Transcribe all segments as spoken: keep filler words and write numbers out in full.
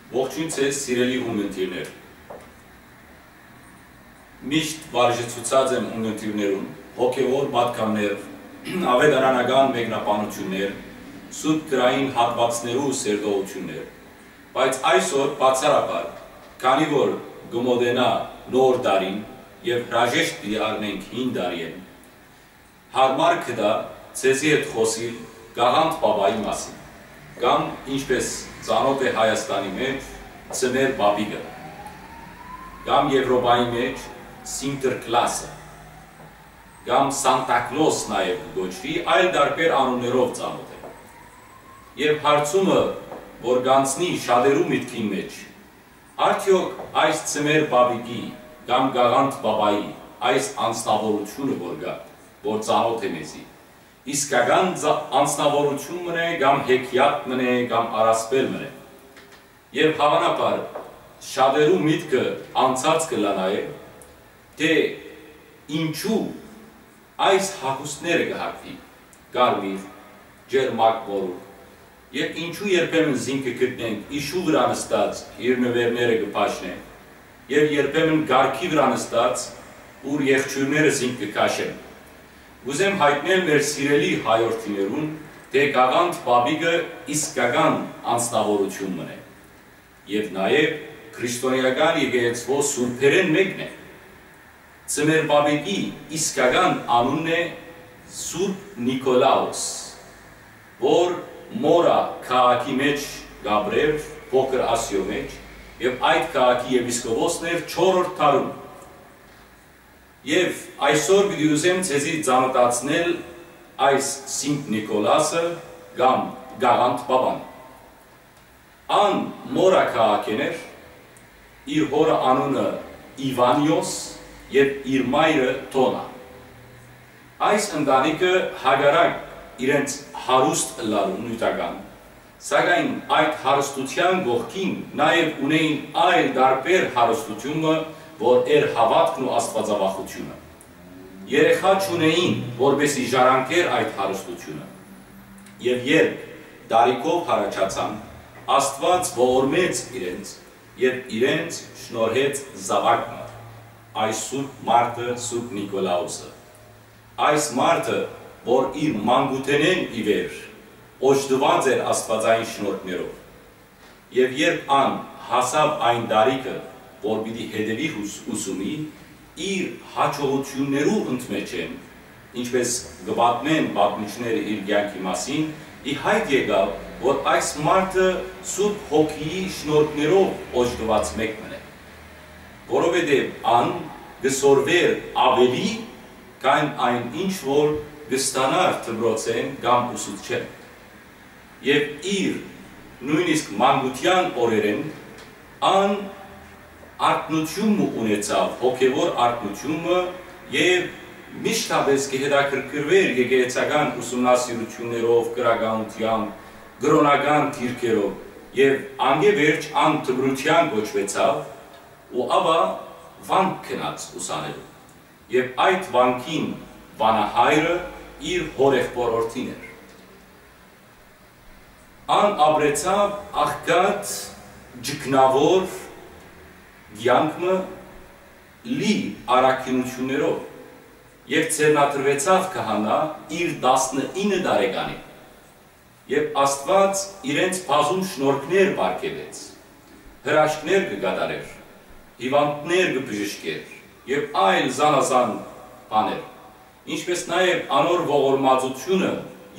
Ողջույն ձեզ, սիրելի ունգընտիրներ։ Միշտ վարժեցուցած եմ ունգընտիրներուն հոգեվոր պատգամներ, ավետարանական մեկնաբանություններ, սուրբ գրային հատուածներու սերտողություններ, բայց այսօր բացառաբար, քանի որ կը մօտենայ Նոր Տարին եւ հրաժեշտ պիտի առնենք Հին Տարիէն, յարմար կ'ըլլայ ձեզի հետ խօսիլ Կաղանդ Պապայի մասին, կամ, ինչպէս ծանօթ է Հայաստանի մէջ, Ձմեռ Պապիկը, կամ Եւրոպայի մէջ Սինտըր Կլասը, կամ Սանտա Կլոս նաեւ կը կոչուի, այլ տարբեր անուններով ծանօթ է։ Եւ հարցումը, որ կ'անցնի շատերու միտքին մէջ, արդեօք այս Ձմեռ Պապիկի կամ Կաղանդ Պապայի այս անձնաւորութիւնը որ կայ, որ ծանօթ է մեզի, իսկական ձ-, անձնաւորութիւն մըն է կամ հեքիաթ մըն է կամ առասպել մըն է։ Եւ հաւանաբար շատերու միտքը անցած կ'ըլլայ նաեւ, թէ ինչու այս հագուստները կը հագուի, կարմիր, ճերմակ մորուք, եւ ինչու երբեմն զինք կը գտնենք իշու վրայ նստած, իր նուէրները կը բաժնեն, եւ երբեմն կառքի վրայ նստած, ուր եղջիւրները զինք կը քաշեն։ Կ'ուզեմ յայտնել մեր սիրելի հայրենիներուն, թէ Կաղանդ Պապիկը իսկական անձնաւորութիւն մըն է։ Եւ նաեւ քրիստոնէական եկեղեցւոյ սուրբերէն մէկն է։ Ձմեռ Պապիկի իսկական անունն է Սուրբ Նիկոլաուս, որ Մորա քաղաքի մէջ կ'ապրէր, Փոքր Ասիոյ մէջ, եւ այդ քաղաքի եպիսկոպոսն էր չորրորդ դարուն։ Եւ այսօր պիտի ուզեմ ձեզի ծանօթացնել այս Սինտ Նիկոլասը կամ Կաղանդ Պապան։ Ան Մորա քաղաքէն էր, իր հօրը անունը Իվանիոս եւ իր մայրը Թոնա։ Այս ընտանիքը, հակառակ իրենց հարուստ ըլլալու նիւթական, սակայն այդ հարստութեան կողքին նաեւ ունէին այլ տարբեր հարստութիւն մը, որ էր հաւատքն ու աստուածավախութիւնը։ Երեխայ չունէին, որպէսզի ժառանգէր այդ հարստութիւնը։ Եւ երբ տարիքով յառաջացան, Աստուած ողորմեց իրենց եւ իրենց շնորհեց զաւակ մը, այս սուրբ մարդը, Սուրբ Նիկոլաուսը։ Այս մարդը, որ իր մանկութենէն ի վեր օժտուած էր աստուածային շնորհքներով, եւ երբ ան հասաւ այն տարիքը, որ պիտի հետեւի յուս-, ուսումի, իր յաջողութիւններու ընդմէջէն, ինչպէս կը պատմեն պատմիչները իր կեանքի մասին, ի յայտ եկաւ, որ այս մարդը Սուրբ Հոգիի շնորհքներով օժտուած մէկ մըն է, որովհետեւ ան կը սորվէր աւելի, քան այն ինչ որ կը ստանար դպրոցէն կամ ուսուցչէն։ Եւ իր նոյնիսկ մանկութեան օրերէն ան արթնութիւն մը ունեցաւ, հոգեվոր արթնութիւն մը, եւ միշտապէս կը հետաքրքրուէր եկեղեցական ուսումնասիրութիւններով, գրականութեամբ, կրօնական դիրքերով, եւ անկէ-վերջ ան դպրութեան կոչուեցաւ ու ապա վանք գնաց ուսանելու։ Եւ այդ վանքին վանահայրը իր հօրեղբօր օրդին էր։ Ան ապրեցաւ աղքատ, ճգնաւոր կեանք մը, լի առաքինութիւններով, եւ ձեռնադրուեցաւ քահանայ իր տասնինը տարեկանին։ Եւ Աստուած իրենց բազում շնորհքներ պարգեւեց, հրաշքներ կը կատարէր, հիւանդներ կը բժշկէր եւ այլ զանազան բաներ, ինչպէս նաեւ անոր ողորմածութիւնը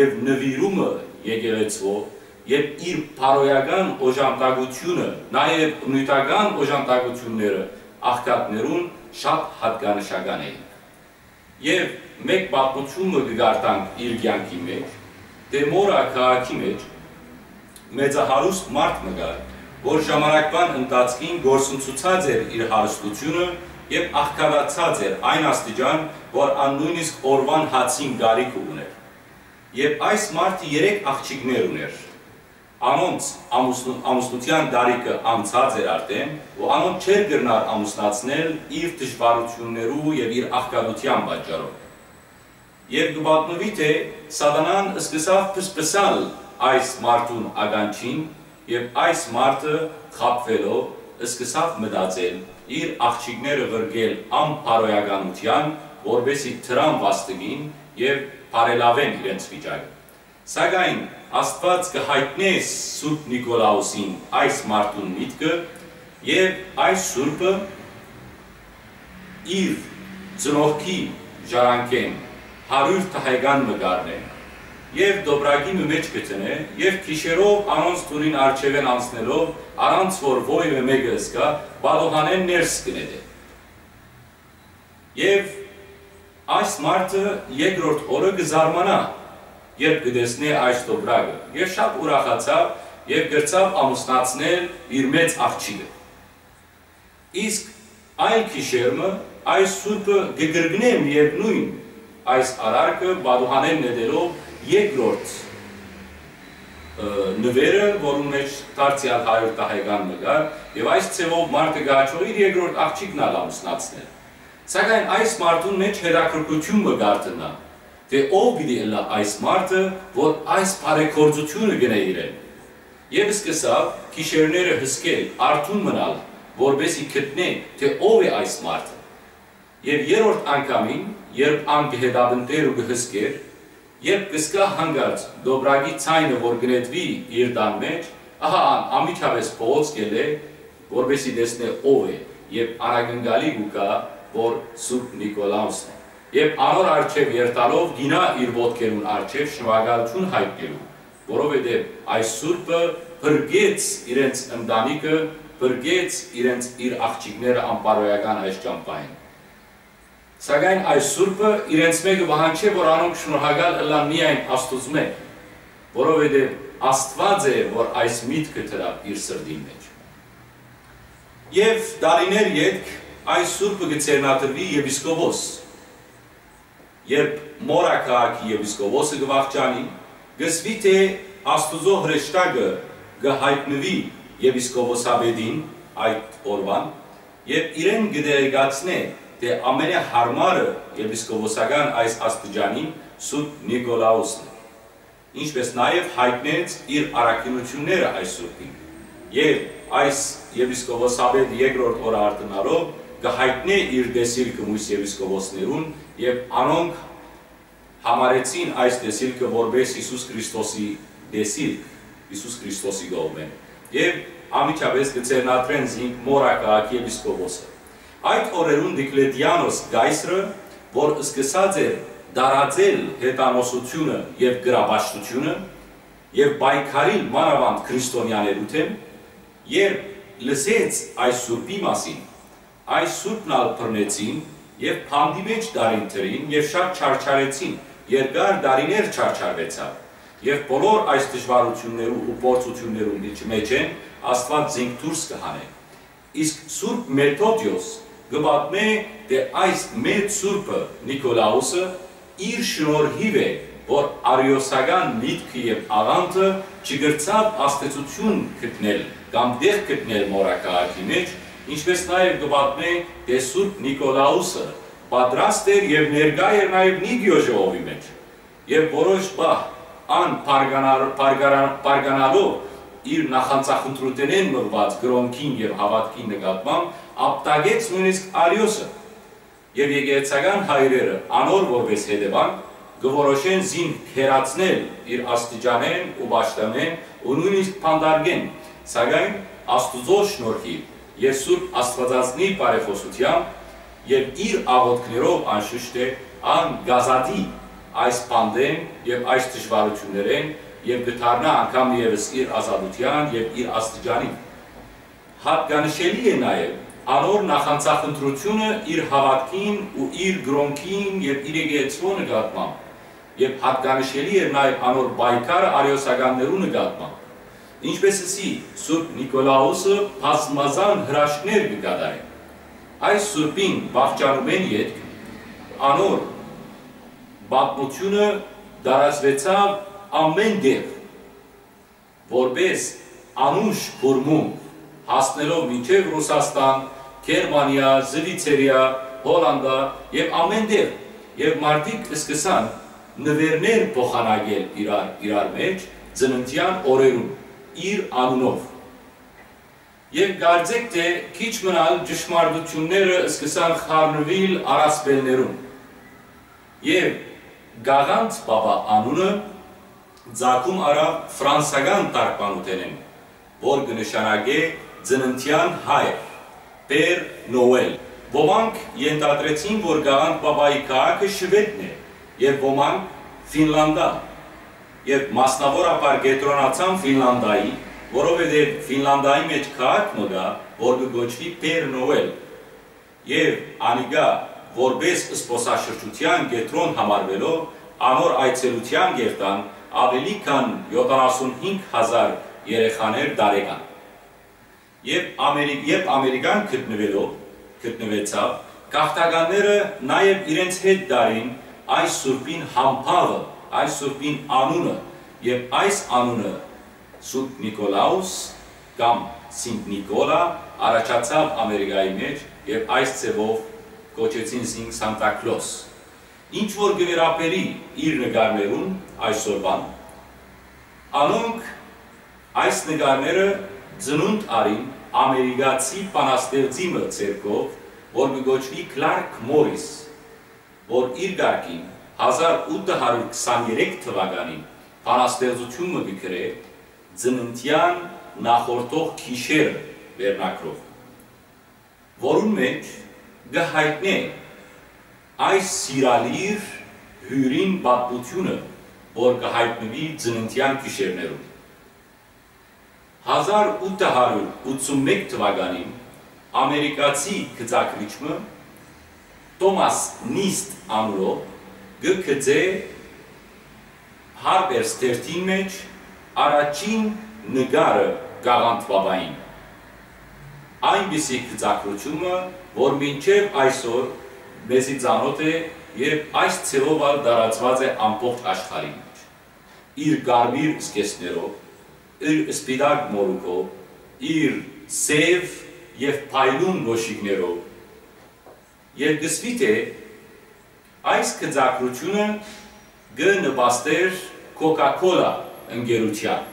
եւ նուիրումը եկեղեցւոյ եւ իր բարոյական օժանդակութիւնը, նաեւ նիւթական օժանդակութիւնները աղքատներուն շատ յատկանշական էին։ Եւ մէկ պատմութիւն մը կը կարդանք իր կեանքի մէջ, թէ Մորա քաղաքի մէջ մեծահարուստ մարդ մը կար, որ ժամանակվան ընթացքին կորսնցուցած էր իր հարստութիւնը եւ աղքատացած էր այն աստիճան, որ ան նոյնիսկ օրուան հացին կարիքը ունէր։ Եւ այս մարդը երեք աղջիկներ ունէր։ Անոնց ամուսնու-, ամուսնութեան տարիքը անցած էր արդէն, ու անոնց չէր կրնար ամուսնացնել իր դժուարութիւններու եւ իր աղքատութեան պատճառով։ Եւ կը պատմուի, թէ Սատանան սկսաւ փսփսալ այս մարդուն ականջին Եւ այս մարդը խաբուելով սկսաւ մտածել, իր աղջիկները ղրկել անբարոյականութեան, որպէսզի դրան վաստակին եւ բարելաւեն իրենց վիճակը։ Սակայն Աստուած կը յայտնէ Սուրբ Նիկոլաուսին այս մարդուն միտքը, եւ այս սուրբը իր ծնողքի ժառանգէն հարիւր դահեգան մը կ'առնէ եւ տոպրակի մը մէջ կը դնէ եւ գիշերով անոնց տունին առջեւէն անցնելով, առանց որ ոեւէ մէկը զգայ, պատուհանէն ներս կը նետէ։ Եւ այս մարդը երկրորդ օրը կը զարմանայ, երբ կը տեսնէ այս տոպրակը, եւ շատ ուրախացաւ եւ կրցաւ ամուսնացնել իր մեծ աղջիկը։ Իսկ այլ գիշեր մը այս սուրբը կը կրկնէ եւ նոյն այս արարքը պատուհանէն նետելով երկրորդ, ը, նուէրը, որուն մէջ դարձեալ հարիւր դահեգան մը կար, եւ այս ձեւով մարդը կը հաջողի իր երկրորդ աղջիկն ալ ամուսնացնել։ Սակայն այս մարդուն մէջ հետաքրքրութիւն մը կ'արթնայ, թէ ով պիտի ըլլայ այս մարդը, որ այս բարեգործութիւնը կ'ընէ իրեն։ Եւ սկսաւ գիշերները հսկել, արթուն մնալ, որպէսզի գտնէ, թէ ով է այս մարդը։ Եւ երրորդ անգամին, երբ ան կը հետապնդէր ու կը հսկէր, երբ կը զգայ յանկարծ տոպրակի ձայնը, որ կը նետուի իր տան մէջ, ահա ան անմիջապէս փողոց կ'ելլէ, որպէսզի տեսնէ ով է, եւ անակնկալի կու գայ, որ Սուրբ Նիկոլաուսն է։ Եւ անոր առջեւ երթալով կ'իյնայ իր ոտքերուն առջեւ շնորհակալութիւն յայտնելու, որովհետեւ այս սուրբը փրկեց իրենց ընտանիքը, փրկեց իրենց իր աղջիկները անբարոյական այս ճամբային։ Սակայն այս սուրբը իրենց մէկը պահանջէ, որ անոնք շնորհակալ ըլլան միայն Աստուծմէ, որովհետեւ Աստուած է, որ այս միտքը դրաւ իր սրտին մէջ։ Եւ տարիներ ետք այս սուրբը կը ձեռնադրուի եպիսկոպոս։ Երբ Մորա քաղաքի եպիսկոպոսը կը վախճանի, կ'ըսուի թէ Աստուծոյ հրեշտակը կը յայտնուի եպիսկոպոսապետին այդ օրուան, եւ իրեն կը տեղեկացնէ թէ ամենեհարմարը եպիսկոպոսական այս աստիճանին Սուրբ Նիկոլաուսն է, ինչպէս նաեւ յայտնեց իր առաքինութիւնները այս սուրբին։ Եւ այս եպիսկոպոսապետ երկրորդ օրը արթնալով կը յայտնէ իր տեսիլքը մոյս եպիսկոպոսներուն, եւ անոնք համարեցին այս տեսիլքը որպէս Յիսուս Քրիստոսի տեսիլք, Յիսուս Քրիստոսի կողմէ, եւ անմիջապէս կը ձեռնադրեն զինք Մորա քաղաքի եպիսկոպոսը։ Այդ օրերուն Դիկլետիանոս կայսրը, որ սկսած էր տարածել հեթանոսութիւնը եւ կրապաշտութիւնը եւ պայքարիլ մանաւանդ քրիստոնեաներու դէմ, երբ լսեց այս սուրբի մասին, այս սուրբն ալ բռնեցին եւ բանտի մէջ տարին դրին եւ շատ չարչարեցին, երկար տարիներ չարչարուեցաւ, եւ բոլոր այս դժուարութիւններու ու փորձութիւններու մէջ, մէջէն Աստուած զինք դուրս կը հանէ։ Իսկ Սուրբ Մեթոդիոս կը պատմէ թէ այս մեծ սուրբը Նիկոլաուսը իր շնորհիւ է, որ արիոսական միտքը եւ աղանդը չկրցաւ ազդեցութիւն գտնել կամ տեղ գտնել Մորա քաղաքի մէջ, ինչպէս նաեւ կը պատմէ թէ Սուրբ Նիկոլաուսը պատրաստ էր եւ ներկայ էր նաեւ Նիկիոյ ժողովի մէջ։ Եւ որոշ պահ ան բարգանար-, բարգարա-, բարգանալով իր նախանձախնդրութենէն մղուած կրօնքին եւ հաւատքին նկատմամբ, ապտակեց նոյնիսկ Արիոսը, եւ եկեղեցական հայրերը անոր որպէս հետեւանք կը որոշեն զինք հեռացնել իր աստիճանէն ու պաշտօնէն ու նոյնիսկ բանտարկեն, սակայն Աստուծոյ շնորհիւ եւ Սուրբ Աստուածածնի բարեխօսութեամբ եւ իր աղօթքներով անշուշտ է ան կ'ազատի այս բանտէն եւ այս դժուարութիւններէն եւ կը դառնայ անգամ եւս իր ազատութեան եւ իր աստիճանին։ Յատկանշելի է նաեւ անոր նախանձախնդրութիւնը իր հաւատքին ու իր կրօնքին եւ իր եկեղեցւոյ նկատմամբ, եւ յատկանշելի էր նաեւ անոր պայքարը արիոսականներու նկատմամբ։ Ինչպէս ըսի, Սուրբ Նիկոլաուսը բազմազան հրաշքներ կը կատարէ։ Այս սուրբին վախճանումէն ետք անոր պատմութիւնը տարածուեցաւ ամէն տեղ, որպէս անուշ բուրմունք, հասնելով մինչեւ Ռուսաստան, Գերմանիա, Զուիցերիա, Հոլանտա եւ ամէն տեղ, եւ մարդիկ սկսան նուէրներ փոխանակել իրար, իրար մէջ ծննդեան օրերուն։ իր անունով։ Եւ կարծեք թէ քիչ մնալ ճշմարտութիւնները սկսան խառնուիլ առասպելներուն։ Եւ Գաղանդ Պապա անունը ծագում առաւ ֆրանսական թարգմանութենէն, որ կը նշանակէ ծննդեան հայր, Père Noël։ Ոմանք ենթադրեցին, որ Գաղանդ Պապայի քաղաքը Շուէդն է, եւ ոմանք՝ Ֆինլանտա, եւ մասնաւորաբար կեդրոնացան Ֆինլանտայի, որովհետեւ Ֆինլանտայի մէջ քաղաք մը կայ, որ կը կոչուի Père Noël, եւ անիկա, որպէս զբօսաշրջութեան կեդրոն համարուելով, անոր այցելութեան կ'երթան աւելի քան յոթանասունհինգ հազար երեխաներ տարեկան։ Երբ Ամերի-, երբ Ամերիկան գտնուելով, գտնուեցաւ, գաղթականները նաեւ իրենց հետ տարին այս սուրբին համբաւը, այս սուրբին անունը, եւ այս անունը, Սուրբ Նիկոլաուս կամ Սինտ Նիկոլա, առաջացաւ Ամերիկայի մէջ, եւ այս ձեւով կոչեցին զինք Սանտա Քլոս։ Ինչ որ կը վերաբերի իր նկարներուն այսօրուան, անոնք այս նկարները ծնունդ առին ամերիկացի բանաստեղծի մը ձեռքով, որ կը կոչուի Clark Morris, որ իր կարգին հազար ութը հարիւր քսաներեք թուականին բանաստեղծութիւն մը կը գրէ «Ծննդեան նախորդող գիշերը» վերնագրով, որուն մէջ կը յայտնէ այս սիրալիր հիւրին պատմութիւնը, որ կը յայտնուի ծննդեան գիշերներուն։ Հազար ութը հարիւր ութսունմէկ թուականին ամերիկացի գծագրիչ մը Թոմաս Նիստ անունով կը գծէ Հարպերս թերթին մէջ առաջին նկարը Գաղանդ Պապային։ Այնպիսի գծագրութիւն մը, որ մինչեւ այսօր մեզի ծանօթ է եւ այս ձեւով ալ տարածուած է ամբողջ աշխարհի մէջ։ Իր կարմիր զգեստներով, իր սպիտակ մորուքով, իր սեւ եւ փայլուն կոշիկներով, եւ կ'ըսուի թէ այս գծագրութիւնը կը նպաստէր Coca-Cola ընկերութեան։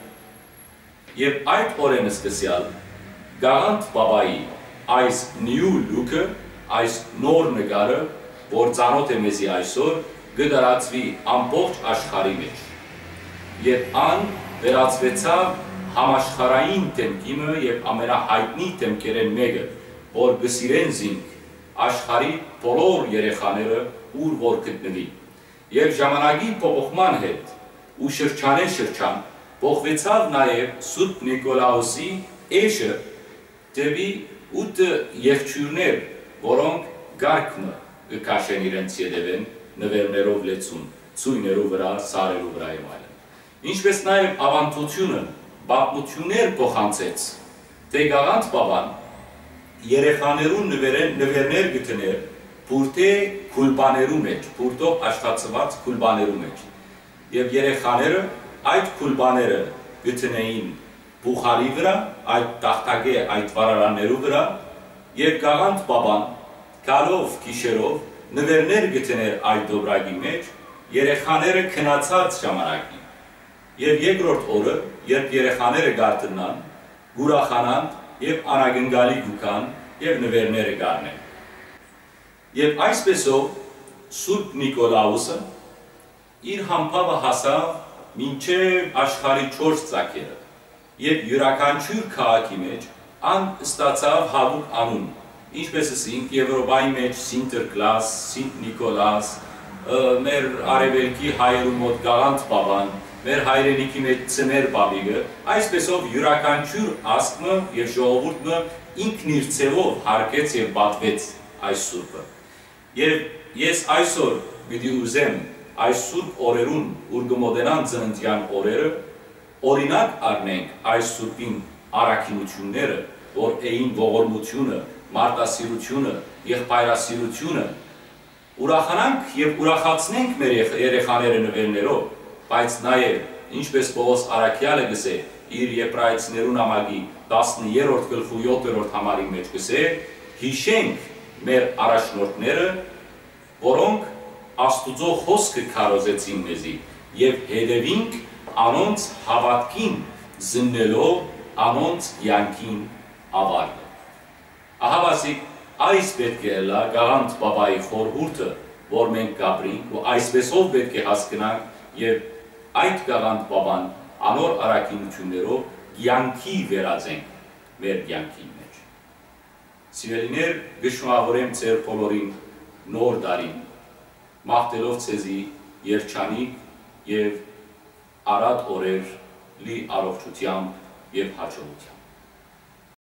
Եւ այդ օրէն սկսեալ Գաղանդ Պապայի այս new look-ը, այս նոր նկարը, որ ծանօթ է մեզի այսօր, կը տարածուի ամբողջ աշխարհի մէջ։ Եւ ան վերածուեցաւ համաշխարհային դէմքի մը եւ ամենահայտնի դէմքերէն մէկը, որ կը սիրեն զինք աշխարհի բոլոր երեխաները, ուր որ գտնուին։ Եւ ժամանակի փոփոխման հետ ու շրջանէ շրջան փոխուեցաւ նաեւ Սուրբ Նիկոլաուսի էշը դէպի ութը եղջիւրներ, որոնք կարգ մը կը քաշեն իրենց ետեւէն նուէրներով լեցուն, ծոյներու վրայ, սարերու վրայ եւ այլն։ Ինչպէս նաեւ աւանդութիւնը պատմութիւններ փոխանցեց, թէ Գաղանդ Պապան երեխաներուն նուէրեն նուէրներ կը դնէր բուրդէ գուլպաներու մէջ, բուրդով աշխատցուած գուլպաներու մէջ։ Եւ երեխաները այդ գուլպաները կը դնէին պուխարի վրայ, այդ տախտակէ, այդ վառարաններու վրայ, եւ Գաղանդ Պապան գալով գիշերով նուէրներ կը դնէր այդ տոպրակի մէջ, երեխաները քնացած ժամանակին։ Եւ երկրորդ օրը, երբ երեխաները կ'արթնան, կ'ուրախանան եւ անակնկալի կու գան եւ նուէրները կ'առնեն։ Եւ այսպեսով Սուրբ Նիկոլաուսը իր համբաւը հասաւ մինչեւ աշխարհի չորս ծագերը, եւ իւրաքանչիւր քաղաքի մէջ ան ստացաւ յատուկ անուն, ինչպէս ըսինք Եւրոպայի մէջ Սինտերկլաս, Սինտ Նիկոլաս, ը, մեր արեւելքի հայերու մօտ Գաղանդ Պապան, մեր հայրենիքի մէջ Ծմեր Պապիկը, այսպեսով իւրաքանչիւր ազգ մը եւ ժողովուրդ մը ինքն իր ձեւով յարգեց եւ պատուեց այս սուրբը։ Եւ ես այսօր պիտի ուզեմ այս սուրբ օրերուն, ուր կը մօտենան ծննդեան օրերը, օրինակ առնենք այս սուրբին առաքինութիւնները, որ էին ողորմութիւնը, մարտասիրութիւնը, եղբայրասիրութիւնը, ուրախանանք եւ ուրախացնենք մեր երեխ-, երեխաները նուէրներով, բայց նաեւ, ինչպէս Պողոս Առաքեալը կ'ըսէ իր Եբրայեցիներու նամակի տասներորդ գլխու յոթերորդ համարին մէջ կ'ըսէ, յիշենք մեր առաջնորդները, որոնք Աստուծոյ խօսքը քարոզեցին մեզի, եւ հետեւինք անոնց հաւատքին զննելով անոնց կեանքին աւարտը։ Ահա, ասիկ, այս պէտք է ըլլայ Կաղանդ Պապայի խորհուրդը, որ մենք կապրենք ու այսպէսով պէտք է հասկնանք եւ այդ Կաղանդ Պապան անոր առաքինութիւններով կեանքի վերածենք մեր կեանքին մէջ։ Սիրելիներ, կը շնորհաւորեմ ձեր բոլորին Նոր տարին, մաղթելով ձեզի երջանիկ եւ առատ օրեր, լի առողջութեամբ եւ հաջողութեամբ։